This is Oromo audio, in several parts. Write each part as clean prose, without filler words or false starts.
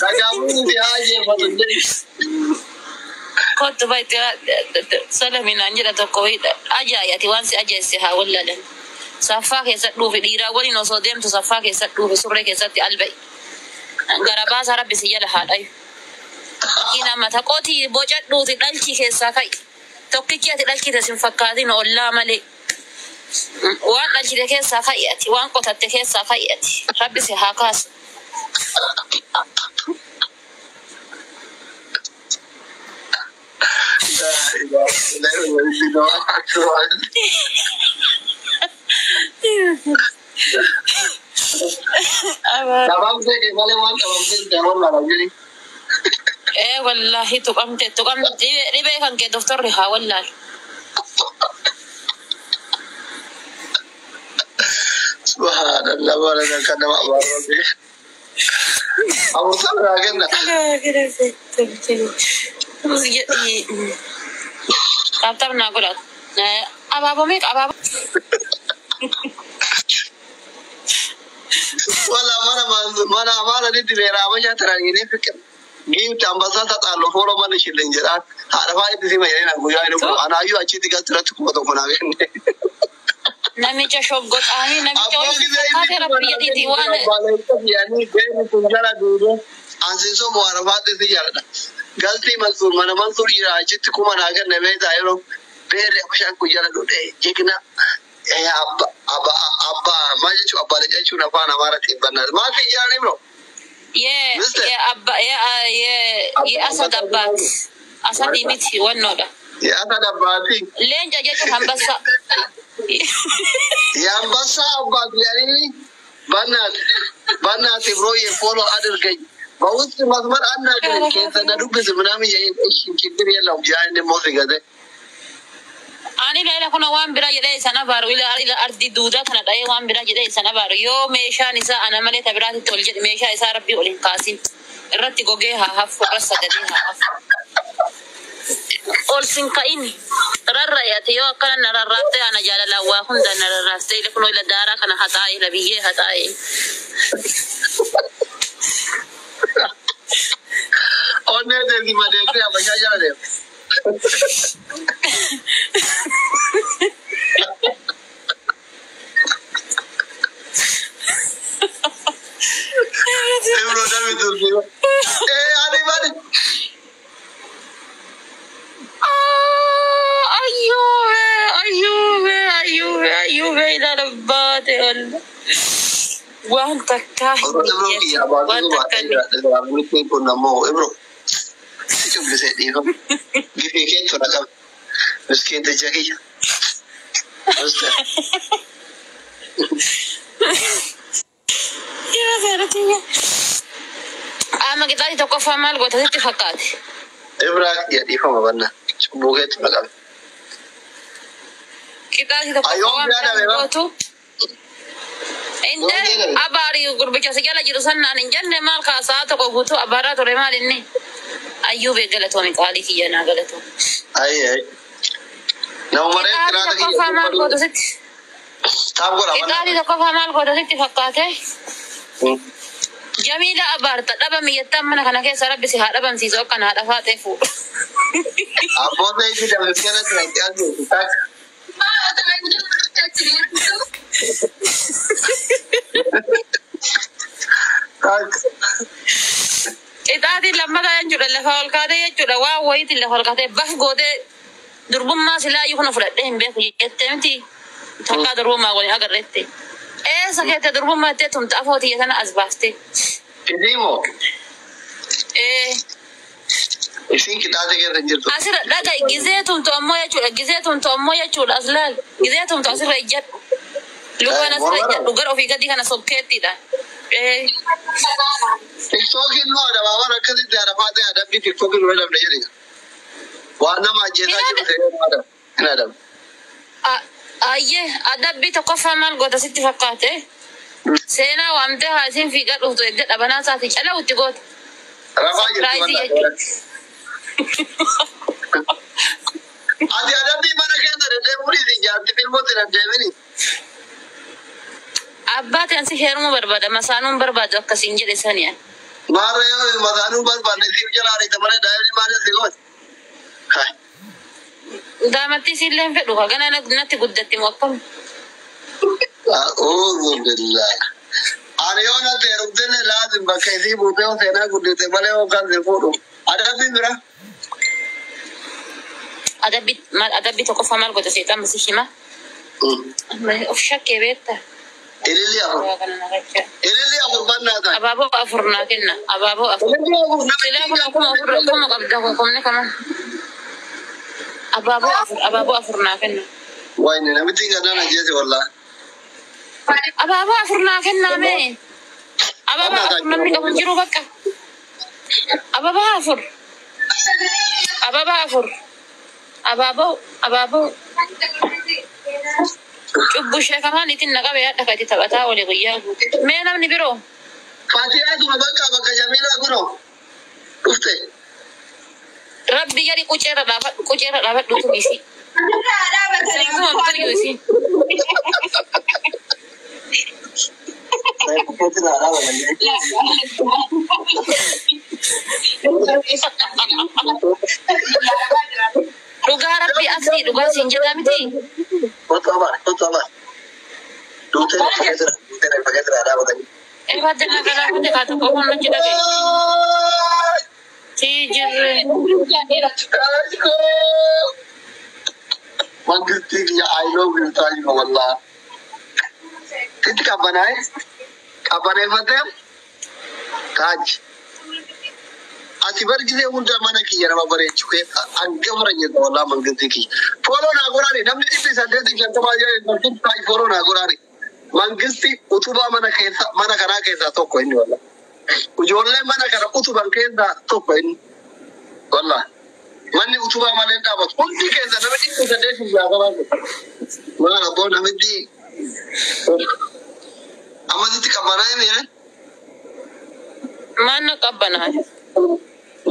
Dhagaamuun si haa ajjeefatu jedhi. Kottu baay'ee salaminaan jedha tokko ajaa'ibati waan si ajeesse haa wallaalan. Saffaa keessa dhuufi dhiiraa waliin osoo deemtu saffaa keessa dhuufi surree keessatti alba'i. Gara baasaa rabbi si jala haa dhayu. Makiinaa mata qotii bocadhuuti dhalchii keessaa ka'i. Tokkichi ati dhalchite sin fakkaatin ollaa malee. Waan dhalchite keessaa ka'i ati waan qotatte keessaa ka'i ati rabbi si haa kaasu. Dhabamtee kee malee waan dhabamtee hin wallaalan jedhi. Ee wallaahi tuqamte tuqamte dhibee kan kee doktorri haa wallaalu. Subhaanallah bara kan nama abaarame. Abuusaa biraa kenna. Taaptaap naa godha. Abaaboo meeqa abaaboo? Wala mana mana mana nitti beera abashaa tarangine fikir. Giimti ambassaa taxaallo fooloo mana ishilleen jedhaan haadha fa'aa itti sima jedheen guyyaa inni kun anaayyuu achitti gasirratti 1000 naa kenne. Namicha shoggoxaanii namicha Abbaa wayii gisee fakkaate inni rabbi jedhiiti waan Ansiisoo mo'arafaatti si jaalladha. Galtii Mansuur mana Mansuur jira achitti kuma naa kenne beektaa yeroo beerri abashaan kun jala dhudhee jigna abba abba abba maal jechuun abbaa jechuun afaan amaaratiin bannaas maal fi jaalladha bro. Yee Mister. yee abba yee yee yee asad abbaati. Asadii miti wannoodha. Yaa abbaati. Leenca jechuun hambassa. የአንበሳ አባት ያኔ በእናት በእናት ብሮ የፎሎ አድርገኝ በውስጥ መስመር አናግረኝ ከሰነ ዱብስ ምናምን እሺ ችግር የለውም ያን ሞት ገዘ Ani leela kuna waan biraa jedhee isaan abaaru ila ila ardi duudaa tana dha'ee waan biraa jedhee isaan abaaru yoo meeshaan isaa ana malee ta biraatitti ol jedhe meeshaa isaa rabbii ol hin kaasin irratti gogee haa hafu irra sagadee haa hafu. Ol sin ka'in rarra'ate yoo akkana na rarraaftee ana jaalalaan waa hunda na rarraaftee ila kunoo ila daaraa kana haxaa'e ila biyyee haxaa'e. ኦኔ ደዚ ማደዚ አበሻ ጃለ ብሮ ደሚቱ አኒ ባኒ Ayyuube ayyuube ayyuube ayyuube ilaala baate ol. Waan takkaa hin ብሮ jedhu waan takkaa hin ኩን ደሞ ብሮ ጩብሴ ዲፈም ግፊ ኬቱ ነቀም ምስኪን ተጀግያ Amma qixaati tokkoffaa maal goota sitti fakkaate? Ibraa dhiifama banna cubbuu keetti maqame. Qixaati tokkoffaa Ayyoon waan biraa dhabe biraa ba? gootu. Inte Yoon jedhame. abaari gurbicha si jala jiru sannaan hin jenne maal kaasaa tokko guutuu abaaraa ture maal inni? Ayyuubee galatoomi qaalii kiyya naa galatoomi. Ayi ayi. Nama maree Qixaati qiraata tokkoffaa maal kiyya. gootu sitti? Taaf godha Qixaati banna. tokkoffaa maal gootu sitti fakkaate? Jamiila abaarta dhabami jettaan mana kana keessa rabbi si haa dhabamsiisu akka naa dhafaa ta'e fuudhu. Abboota itti dabalataa ture dhiyaatu. Qixaatiin lammataa jechuudha lafa ol kaatee jechuudha waan wayiitiin lafa ol kaatee baf gootee durbummaa silaayyuu kana fudhadhee hin beeku jettee miti takkaa durbummaa waliin agarreette. Eessa keette durbummaa ittee tumta afoo tiyya sana as baaste. Isiimoo Ee isiin qixaate keessa hin jirtu. asirra dhaga gizee tumtu ammoo jechuudha gizee tumtu ammoo jechuudha as laal gizee tumtu asirra ijjadhu. Lukaan asirra ijjadhu gara ofii gadi kana sokkeettiidha. Ee Tiktookiin nu adabaaban akkasitti adabaa ta'e adabbii tiktookiin nu adabne jedhe. Waan nama ajjeesaa jiru ta'ee nu adaba. Hin adabu. Ayyee adabbii tokkoffaa maal goota sitti fakkaate? Seenaa waamtee haasiin fiigaa dhuftu edda dhabanaa isaati calawutti goota. Rafaa jirti Sarpiraayizii walaa. jechuudha. Ati adabbii mana keessa deddeemuun isin jaarti filmootti deddeemini. Abbaa ta'an si heerumuu barbaada masaanuun barbaadu akkasiin jedhe saniya. Maarra yoo mataanuu barbaanne siif jala ariita malee daa'imni maal si gooti? Hai. Daamatti isiillee hin fedhu gana natti guddatti moo akkam? A'uudhu billah. Ani yoo natti heerumtelle laazim bakka isii buutee yoo seenaa guddiste malee yoo kan si fuudhu. Adabbiin bira. Adabbi maal adabbi tokkoffaa maal godha seexan si hima? Of shakkee beekta. Ililli afur. Waa kana na rakkisa. Ililli afur bannaa ta'a. Abaaboo afur naa kenna. Abaaboo afur. Ililli afur Silaa kun akkuma afur akkuma qabda kumni kama. Abaaboo afur abaaboo afur naa kenna. Wayne namitti gannaan ajjeese wallaahi. Abaaboo afur naa kennaa mee? Abaaboo afur namni qabu hin jiru bakka. Abaaboo afur. Abaaboo afur. Abaaboo abaaboo. Cubbuu sheekamaan itti naqabe yaadda kan itti taphataa olii guyyaa guutuu. Mee namni biroo? Fatihaa tuma bakka bakka Jamiilaa kunoo dhufte. Rabbi gadi quceerra dhaabadhu quceerra dhaabadhu tumisi. Silaatuma turiyu isi. Dhugaa rabbi asii dhugaa siin jedhaa miti. Kottu abaar kottu abaar. Duutee fageetira duutee fageetira dhaabatanii. Efaatti na galaafate kaa tokko kun achi dhaqe. Sii jirre. Mangistii kiyya I love you taajima wallaahi. Sitti qabbanaa'e qabbaneeffatee taaji. Ati bargisee hunda mana kiyya nama bareechu keessa hanga jirta wallaahi mangistii kiyya. Follow naa godhaani namni 850 jedhe mangistii taaji follow naa godhaani. Mangisti utubaa mana keessa mana kanaa keessaa tokko inni wallaahi. Ijoollee mana kana utuban keessaa tokko inni wallaahi. Manni utubaa malee hin dhaabatu. Hundi keessa nama 860 jiru. Maal abboo namitti ammasitti qabbanaa'e miire? Maal na qabbanaa?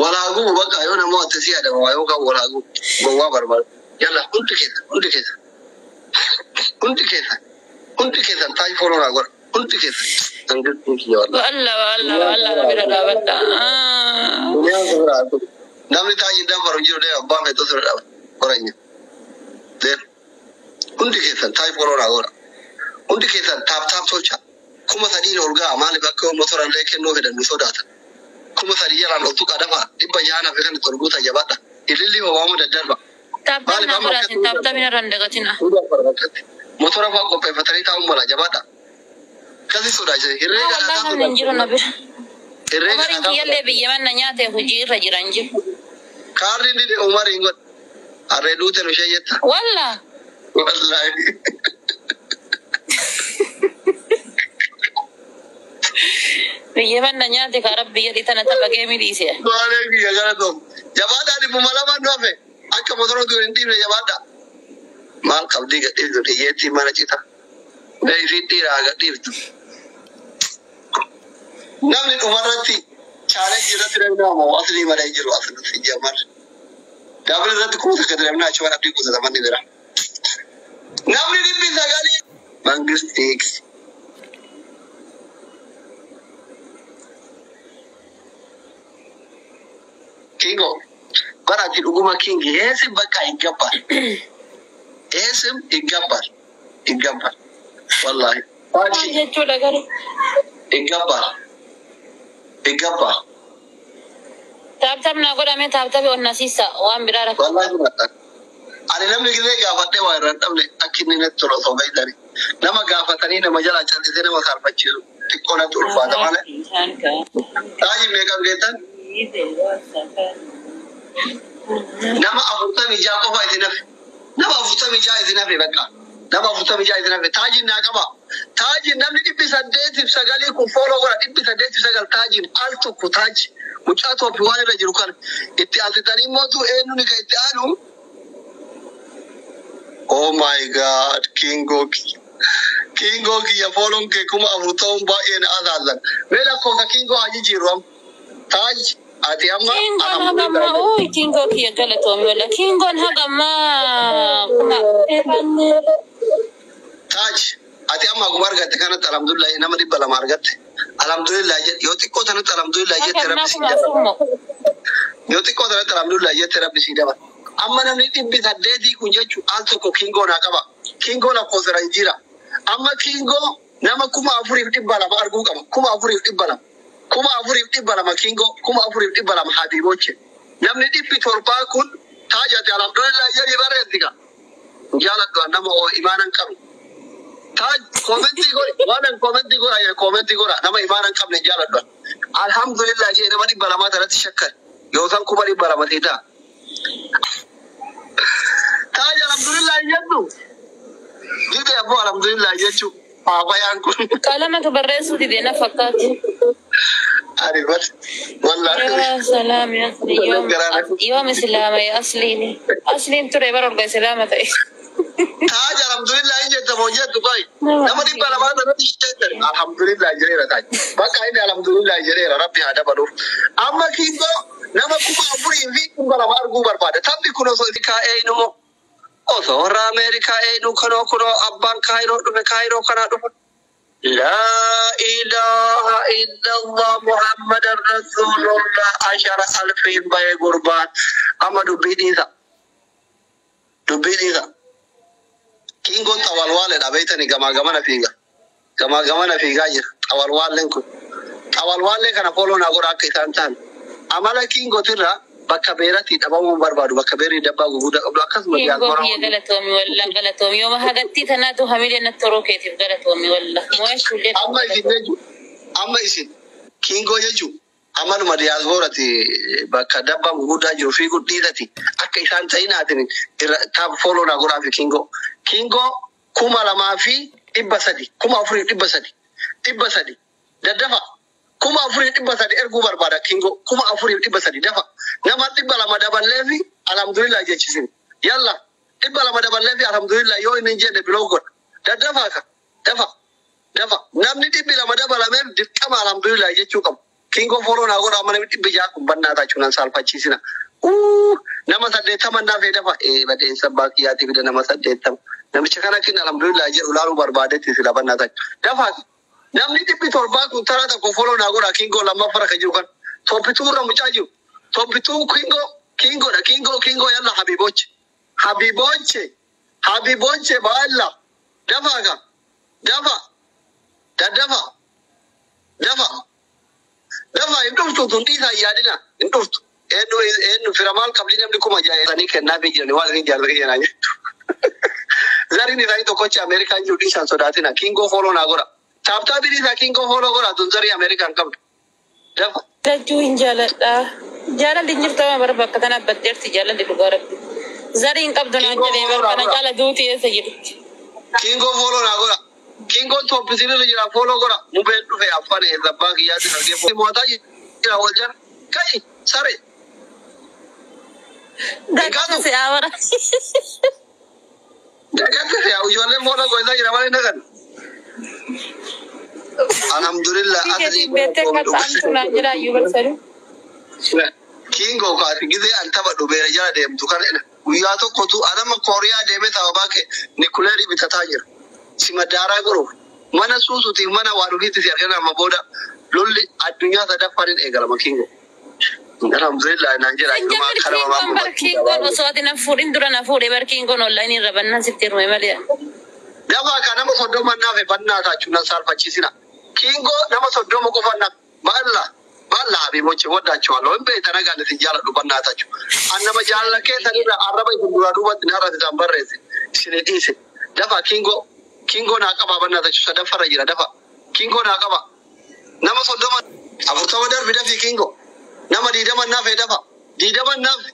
Walaaguu bakka yoo nama watti si adama waa yookaan walaaguu gowwaa barbaadu. Yalla hundi keessa hundi keessa hundi keessa hundi keessan taayi follow naa godha hundi keessa. Mangistiin kiyya wallaahi. Walla walla walla na bira dhaabadha. Duniyaan kun biraa haa Namni taa'ii dabaru jiru deema abbaan feetu sirra dhaaba. Qoranya. Deema. Hundi keessan taa'ii follow naa godha. Hundi keessan tap tap tolcha. 3000 ol ga'a maaliif akka motorallee kennuu fedhan nu sodaatan. 3000 jalaan ol tuqaa dafa 600 fi kan itti ol guutaa jabaadha. Ililli homaamuu daddarba. Tap tap Maaliif naa amma godhaatin tap tap hin irra hin dagatina. Motora fa'aa qopheeffatanii taa'uun mala jabaadha. Akkasii sodaachise. Herreega Maa wallaa dhaataa namni hin jiru na bira. Herreega Umariin dhaataa kiyyallee biyya manna nyaate hojii irra jiran jiru. Kaarri dide Umariin godhe. Harree duute nu ishee jetta. Walla. Wallaahi. Biyya manna nyaate kaa rabbi jedhi tana tapha geemi dhiise. Maalee kiyya gara toom. Jabaadhaa 200 nu hafe. Akka motora utuu hin dhiifne jabaadhaa. Maal qabdii gadhiiftu hiyyeettii mana cita. Mee isiin dhiiraa gadhiiftu. Namni dhumarratti challenge irratti namni waamamu asli malee jiru asirratti jammar. Double irratti 1000 namni achuma abdii kuusata manni bira. Namni 900 Mangistii Kingo bara ati dhuguma kingi eesim bakka ይገባል eesim ይገባል ይገባል wallahi Maal jechuudha garuu? ይገባል ይገባል Tap tap naa godhame tap tapi onnasiisa waan biraa rakka. wallahi fudhadha. Ani namni gisee gaafadhee waa irra hin dhabne akka inni natti tolu osoo beektani. Nama gaafatanii nama jalaa callisee nama saalfachiisu xiqqoo natti ulfaata malee. Taajii meeqam geettan? Nama 46 qofa isin hafe. Nama 46 isin hafe bakka. Nama 46 isin hafe. Taajiin naa qaba. Taajiin namni 809 kun follow godha. 809 taajiin al tokko taaji. Mucaa Tooppi waan irra jiru kana itti alsitanii mootu eenyuun kan itti aanu. Oh my God, Kingo Kingo kiyya fooloon kee 4000 ta'uun baay'ee na azaazan. Mee lakkoofsa Kingo haa jijjiirru amma. Taaj ati amma Kingoon haga ammaa uuy kingoo kiyya galatoomi walla kingoon haga ammaa kuma Taaj ati amma akkuma argatte kanatti alhamdulillahi nama 200 argatte. Alhamdulillah jedhi yoo xiqqoo tanatti alhamdulillah jette rabbi si dabala. Yoo xiqqoo tanatti alhamdulillah jette rabbi si dabala. Amma namni 800 kun jechuun al tokko kingoo naa qaba. Kingoo lakkoofsa hin jira. Amma kingoo nama 4,200 arguu qaba. 4,200. 4,200 kingoo 4,200 habiiboche. Namni 700 kun taajate alhamdulillah jedhi barreessi ka. Jaaladhu nama imaanan qabu. Taaj komentii godhi waan komentii godha komentii godha nama imaanan qabne jaaladhu. Alhamdulillah jedhi nama 200 tanatti shakkar. Yoo san 200,000 ta'e ta'a. Taaj alhamdulillah jedhu. Dide abboo alhamdulillah jechuun paapayaan kun. Qalamatu barreessuu dide na fakkaatu. Ani bar wallaahi. Yaa salaam yaa asli yoom islaama yaa asliini. Asliin ture bara orga islaama ta'e. Taaj alhamdulillah hin jette moo jettu qoy. Nama 200 sanatti jettan alhamdulillah jedheera taaj. Bakka inni alhamdulillah jedheera rabbi haa dabaluuf. Amma kiingoo nama 4,200 arguu barbaada. Taphni kun osoo kaa'ee inumoo. Osoo warra Ameerikaa eenyu kanoo kunoo abbaan Kaayiroo dhufe Kaayiroo kanaa dhufe. Laa ilaaha illallah Muhammadan Rasuulullah ashara alfiin bahee gurbaan. Amma dubbii dhiisa. Dubbii dhiisa. Kingoon xawalwaaleedha beektanii gamaa gamana fiiga. Gamaa gamana fiigaa jira xawalwaalleen kun. Xawalwaallee kana fooloo naa godha akka isaan ta'an. Amala kiingootirraa bakka beeratti dhabamuu barbaadu bakka beerri dabbaa gurguddaa qabdu akkasuma Kingoo kiyya galatoomi wallah galatoomi yooma hagatti tanaatu hamilee natti toroo keetiif galatoomi wallah mo'achuullee. Amma isin jechuun amma isin kingoo jechuun amaluma diyaaspoorati bakka dabbaa gurguddaa jiru fiiguu dhiisati akka isaan ta'inaatiin irra taap fooloo naa godhaa fi kingoo. Kingoo 2,300 4,300 300 daddafa. 4,300 erguu barbaada kingoo 4,300 dafa nama 200 daballee fi alhamdulillah jechisin yalla 200 daballee fi alhamdulillah yoo inni hin jenne biloo godha daddafaa ka dafa dafa namni 200 dabalameef dirqama alhamdulillah jechuu qabu kingoo fooloo naa godha amma namni 600 kun bannaa taachuun nan saalfachiisina nama 80 naaf dafa badeensa abbaa kiyyaatii fida nama 80 namicha kana kenna alhamdulillah jedhu laaluu barbaadetti sila bannaa taachu dafaa. Namni 700 kun taraa tokko foloo naa godha kingoo lammaffara kan jiru kan tooppituu irra mucaa jiru tooppituu kingoo kingoodha kingoo kingoo yalla habiiboche habiiboche habiiboche baalla dafaa ka dafa daddafa dafa dafa hin dhuftu tun dhiisaa hin yaadina hin dhuftu eenyu eenyu fira maal qabdi namni 6,000 kennaa fi jirani waan isin jaallatu kennaa jettu zariin isaanii tokkochi Ameerikaan jiru dhiisaan sodaatina kingoo foloo naa godha. Taaptaa biriisaa kingoo fooloo godha tun zarii Ameerikaan qabdu. Dafa. Lachuu hin jaaladha. Jaalalli hin jirtu amma bara bakka tana baddeerti jaalalli dhugaa rabbi. Zarii hin qabdu naan jedhee bara kana caala duuti eessa jirti. Kingoo fooloo naa godha. Kingoon tooppisiin irra jira fooloo godha. Mubeen dhufe affane abbaa kiyyaatiin argee mo'ataa jira wal jala. Ka'i sare. Dagatta si'aa bara. Dagatta si'aa ijoolleen fooloo godhaa jira malee dagan. Alhamdulillah asli Kingo kaati gizee an taphadhu beera jala deemtu kan guyyaa tokkotu anama Kooriyaa deemee sababaa kee nikuleerii bitataa jira. Si madaaraa godhuuf mana suusuutiif mana waa dhugiitti si argana amma booda lolli addunyaa sadaffaan hin eegalama Kingo. Alhamdulillah naan jedha ilumaa kana mamaa Kingoon osoo ati na fuudhin dura na fuudhe bar Kingoon onlaayinii irra bannaan sitti hirme malee. Dafaa ka nama 30 naafe bannaa taachuun nan saalfachiisina. Kingoo nama 30 qofa naaf baalla baalla habiiboche woddaachawaallo hin beektan nagaan isin jaaladhu bannaa taachu. An nama jaalala keessanirra arraba isin duraa duubatti narra isaan barreesse isin dhiise. Dafa kingoo kingoo naa qabaa bannaa taachu sadaffarra jira dafa kingoo naa qaba. Nama 30 40 darbi dafii kingoo nama 20 naafe dafa 20 naafe.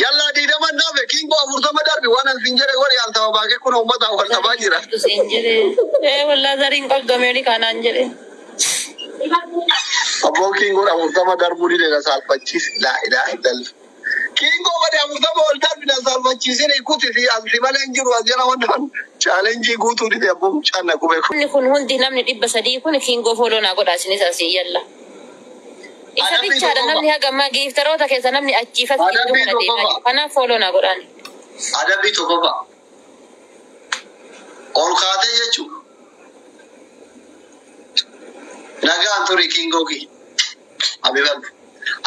Yalla 20 naafe kingoo 40 darbi waan an sin jedhe godhi al sababaa kee kun uummata wal tabaa jira. Ee wallaa zariin qabdu Ameerikaa naan jedhe. Abboo kingoon 40 darbuu dide na saalfachiise. Laa ilaaha illallah. Kingoo bade 40 ol darbi na saalfachiisine kuti si as malee hin jiru as jala waan chaalenjii guutuu dide abboo mucaan na gube kun. Namni kun hundi namni 300 kun kingoo fooloo naa godha isinis asii yalla. Isa bichaadha namni haga ammaa giiftaroota keessa namni achiifas gidduu kana deemaa jiru. Kanaaf fooloo naa godhaan. Adabbii tokkoffaa. Ol kaatee jechuun. Nagaan turi kingooki. Abiban.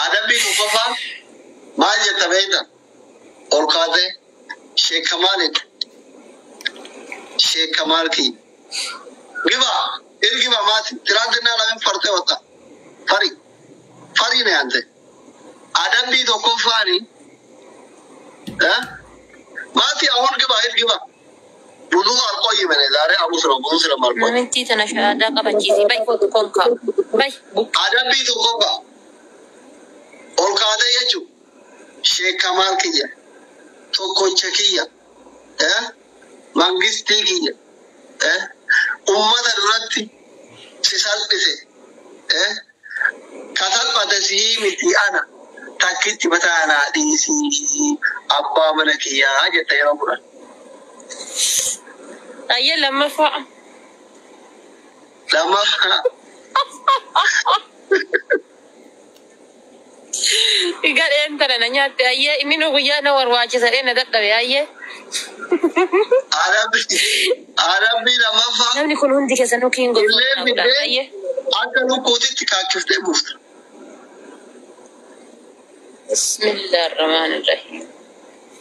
Adabbii tokkoffaa maal jetta beekta? Ol kaatee sheekamaalidha. Sheekamaal kiyya. Giba irgiba maati tiraantinaa lamin fartee wata. Fari. Fari ne ante. Adabbii tokkoffaani. Maati ahun giba irgiba. Buduu alqooyimene zaaree abusira buduu sira malqooyi. Namittii tana shahaadaa qabachiisi. Bay konkaa. Bay buqqee. Adabbii tokkoffaa. Ol kaatee jechuun sheekamaal kiyya. Tokkocha kiyya. Mangistii kiyya. Ummata duratti si salphise. Ka salphate sii miti ana. Takkitti mataa naa dhiisii abbaa mana kiyyaa jetta yeroo 10. Ayyee lammaffaa. Lammaffaa. Gadheen tana na nyaatte ayyee inni nu guyyaa na warwaachisa dhee na dadhabe ayyee. Adabbii lammaffaa. Namni kun hundi keessanuu kiingoo Illee na godhan fidee ayyee. akka lukkuutitti kaakkiftee buufta. Bismillahirrahmanirrahiim.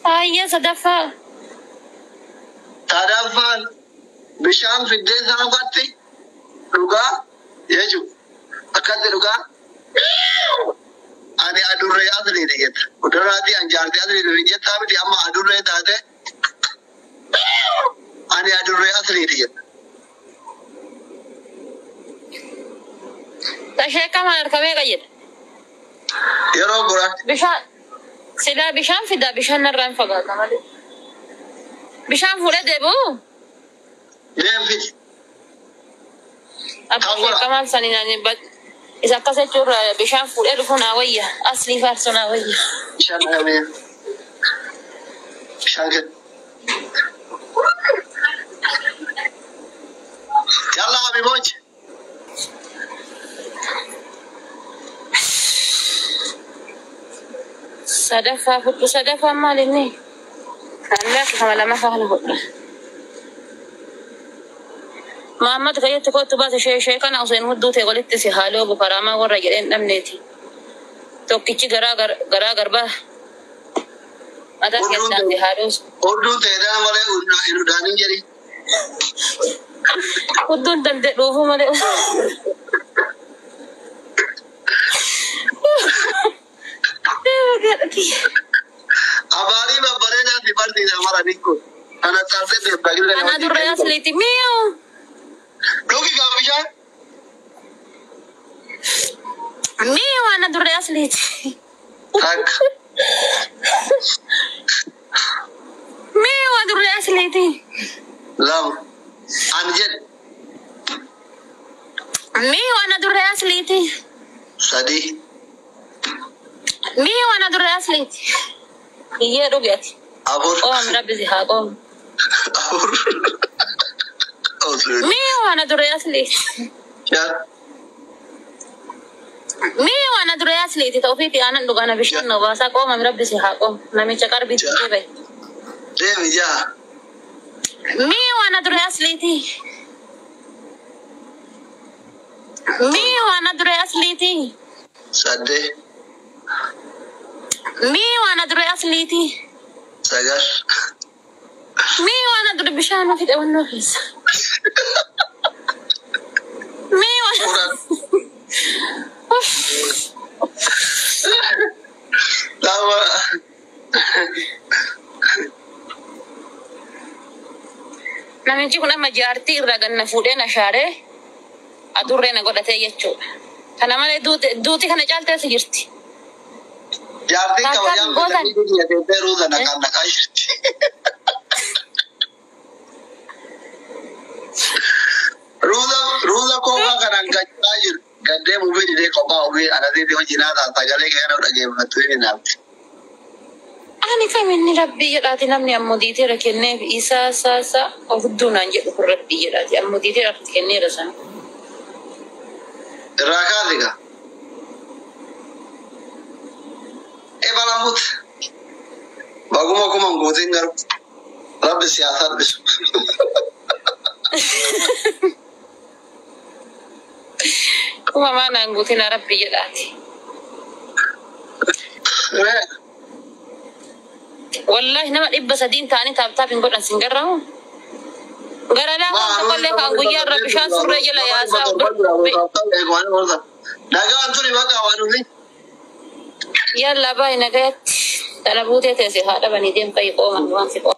Ayyee sadaffaa. Sadaffaan bishaan fiddee saafatti dhugaa jechuudha. Akkatti dhugaa. Ani adurree asliidha jetta. Kuduraatii an jaartii asliidha jettaa miti amma adurree taate ani adurree asliidha jetta. Tashee kamaan harkamee qayyada. Yeroo 10. Bishaan silaa bishaan fidaa bishaan narraa hin fagaata malee. Bishaan fuudhee deebi'u. Deem fidi. Abbaa Kan godha. sheekamaan saniin ani isa akkas jechuurra bishaan fuudhee dhufu naa wayya. Aslii faarsu naa wayya. Bishaan dhagamee. Bishaan kennu. Yalla Habibochi. Sadaffaa fudhu sadaffaan maal inni? Annaaf kama lamaffaa kana fudhu. Muhammad kayyatti kootu baase shee shee kana Useen hudduu ta'e walitti si haaloo bukaraamaa warra jedheen dhabneeti. Tokkichi garaa garaa garbaa mataa keessaan si haaloo. Hodduun ta'e dana malee hin udaanin jedhi. Hudduun danda'e dhuufuu malee. Abaarii babbareedaa fi barsiisa mara kun. Kana xarsee deemtaa gilla Ana durree asliiti mi'oo. Dhugi gaa bishaan. Mi'oo ana durree asliiti. Takka. Mi'oo durree asliiti. 2. Ani jedhe. Mi'oo ana durree asliiti. 3. Mi'oo ana durree asliiti. Iyyee dhugeeti. 4. Qoom rabbi si haa qoom. 4. Osoo. Mi'oo ana durree asliiti. 5. Mi'oo ana durree asliiti ta'uu ofiitti aanan dhugana bishaan nu baasaa qoomam rabbi si haa qoom. Namicha qarbiitti jibee. Deemi 6. Mi'oo ana durree asliiti. Mi'oo ana durree asliiti. 8. Mi'oo ana durree asliiti. 9. Mi'oo ana durree bishaan ofi dhawannoo keessa. Mi'oo. 10. 2. Namichi kun amma jaartii irraa ganna fuudhee na shaaree adurree na godhatee jechuudha. Kana malee duuti kana caaltees jirti. Jaartiin Bakka kabajaan gootan. bitanii biyya ruuza naqaan naqaa jirti. Ruuza ruuza koofaa kanaan gachaa jiru. Gaddee mufii didee kophaa ofii anasitti hojii naa ta'a sagalee kana dhageeffattu hin naafti. Ani kam inni rabbii jedhaati namni ammoo diiteera kenneef isaa isaa isaa of naan jedhu kun rabbii jedhaati ammoo diiteera kenneera sana. Irraa kaasi gaa. Ebalamut. Baguma kuman guutiin garuu rabbi siyaasaa dhisu. Kuma maanaan guutina rabbi jedhaati. Wallahi nama 300 ta'anii tap tap hin godhan sin garramu. Gara laafaan tokkollee kan guyyaa irra bishaan surree jala yaasaa. Nagaan turi baqa waan hundi. Yalla baay'ee nagayatti. Tana buutee teesse haadha banii deemta qooman waan si qooma.